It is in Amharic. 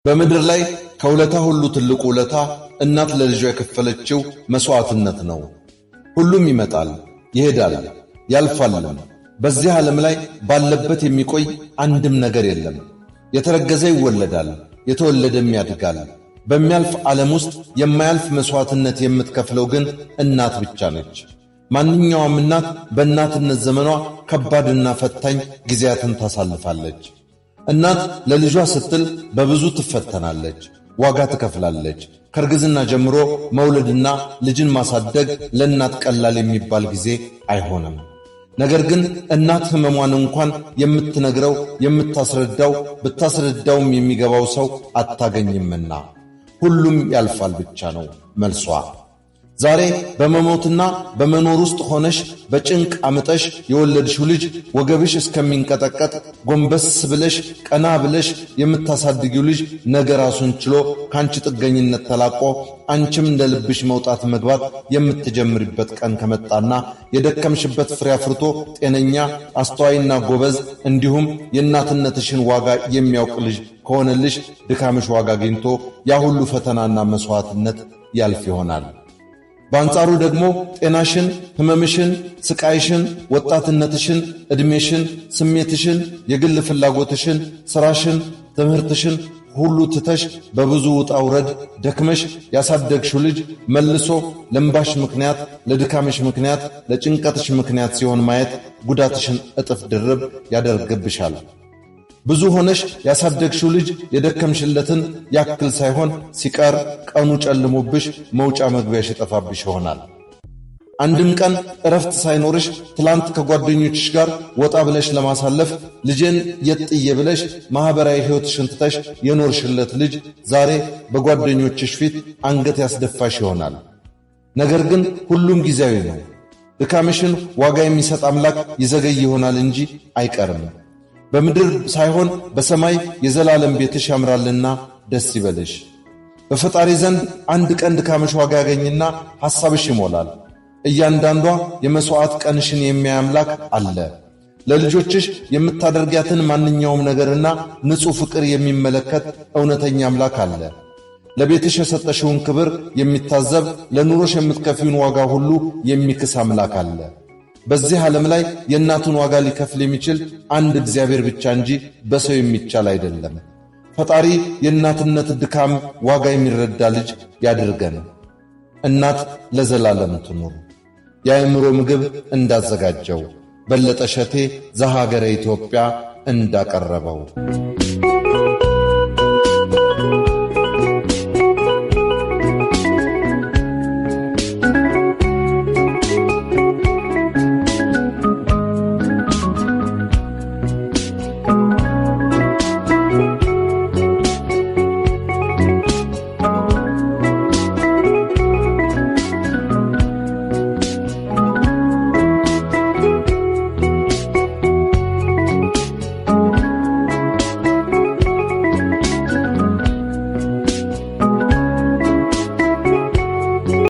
በምድር ላይ ከውለታ ሁሉ ትልቁ ውለታ እናት ለልጇ የከፈለችው መሥዋዕትነት ነው። ሁሉም ይመጣል፣ ይሄዳል፣ ያልፋልም። በዚህ ዓለም ላይ ባለበት የሚቆይ አንድም ነገር የለም። የተረገዘ ይወለዳል፣ የተወለደም ያድጋል። በሚያልፍ ዓለም ውስጥ የማያልፍ መሥዋዕትነት የምትከፍለው ግን እናት ብቻ ነች። ማንኛውም እናት በእናትነት ዘመኗ ከባድና ፈታኝ ጊዜያትን ታሳልፋለች። እናት ለልጇ ስትል በብዙ ትፈተናለች፣ ዋጋ ትከፍላለች። ከእርግዝና ጀምሮ መውለድና ልጅን ማሳደግ ለእናት ቀላል የሚባል ጊዜ አይሆንም። ነገር ግን እናት ሕመሟን እንኳን የምትነግረው የምታስረዳው፣ ብታስረዳውም የሚገባው ሰው አታገኝምና ሁሉም ያልፋል ብቻ ነው መልሷ። ዛሬ በመሞትና በመኖር ውስጥ ሆነሽ በጭንቅ አምጠሽ የወለድሽው ልጅ ወገብሽ እስከሚንቀጠቀጥ ጎንበስ ብለሽ ቀና ብለሽ የምታሳድጊው ልጅ ነገ ራሱን ችሎ ከአንቺ ጥገኝነት ተላቆ አንቺም እንደ ልብሽ መውጣት መግባት የምትጀምሪበት ቀን ከመጣና የደከምሽበት ፍሬ አፍርቶ ጤነኛ፣ አስተዋይና ጎበዝ እንዲሁም የእናትነትሽን ዋጋ የሚያውቅ ልጅ ከሆነልሽ ድካምሽ ዋጋ አግኝቶ ያ ሁሉ ፈተናና መሥዋዕትነት ያልፍ ይሆናል። በአንጻሩ ደግሞ ጤናሽን፣ ሕመምሽን፣ ስቃይሽን፣ ወጣትነትሽን፣ ዕድሜሽን፣ ስሜትሽን፣ የግል ፍላጎትሽን፣ ሥራሽን፣ ትምህርትሽን ሁሉ ትተሽ በብዙ ውጣ ውረድ ደክመሽ ያሳደግሽው ልጅ መልሶ ለእንባሽ ምክንያት፣ ለድካምሽ ምክንያት፣ ለጭንቀትሽ ምክንያት ሲሆን ማየት ጉዳትሽን እጥፍ ድርብ ያደርግብሻል። ብዙ ሆነሽ ያሳደግሽው ልጅ የደከምሽለትን ያክል ሳይሆን ሲቀር ቀኑ ጨልሞብሽ መውጫ መግቢያሽ ይጠፋብሽ ይሆናል። አንድም ቀን እረፍት ሳይኖርሽ ትላንት ከጓደኞችሽ ጋር ወጣ ብለሽ ለማሳለፍ ልጄን የጥዬ ብለሽ ማኅበራዊ ሕይወትሽን ትተሽ የኖርሽለት ልጅ ዛሬ በጓደኞችሽ ፊት አንገት ያስደፋሽ ይሆናል። ነገር ግን ሁሉም ጊዜያዊ ነው። ድካምሽን ዋጋ የሚሰጥ አምላክ ይዘገይ ይሆናል እንጂ አይቀርም። በምድር ሳይሆን በሰማይ የዘላለም ቤትሽ ያምራልና ደስ ይበልሽ። በፈጣሪ ዘንድ አንድ ቀን ድካምሽ ዋጋ ያገኝና ሐሳብሽ ይሞላል። እያንዳንዷ የመሥዋዕት ቀንሽን የሚያይ አምላክ አለ። ለልጆችሽ የምታደርጊያትን ማንኛውም ነገርና ንጹሕ ፍቅር የሚመለከት እውነተኛ አምላክ አለ። ለቤትሽ የሰጠሽውን ክብር የሚታዘብ፣ ለኑሮሽ የምትከፊውን ዋጋ ሁሉ የሚክስ አምላክ አለ። በዚህ ዓለም ላይ የእናቱን ዋጋ ሊከፍል የሚችል አንድ እግዚአብሔር ብቻ እንጂ በሰው የሚቻል አይደለም። ፈጣሪ የእናትነት ድካም ዋጋ የሚረዳ ልጅ ያድርገን። እናት ለዘላለም ትኑር። የአእምሮ ምግብ እንዳዘጋጀው በለጠ ሸቴ ዘሀገረ ኢትዮጵያ እንዳቀረበው።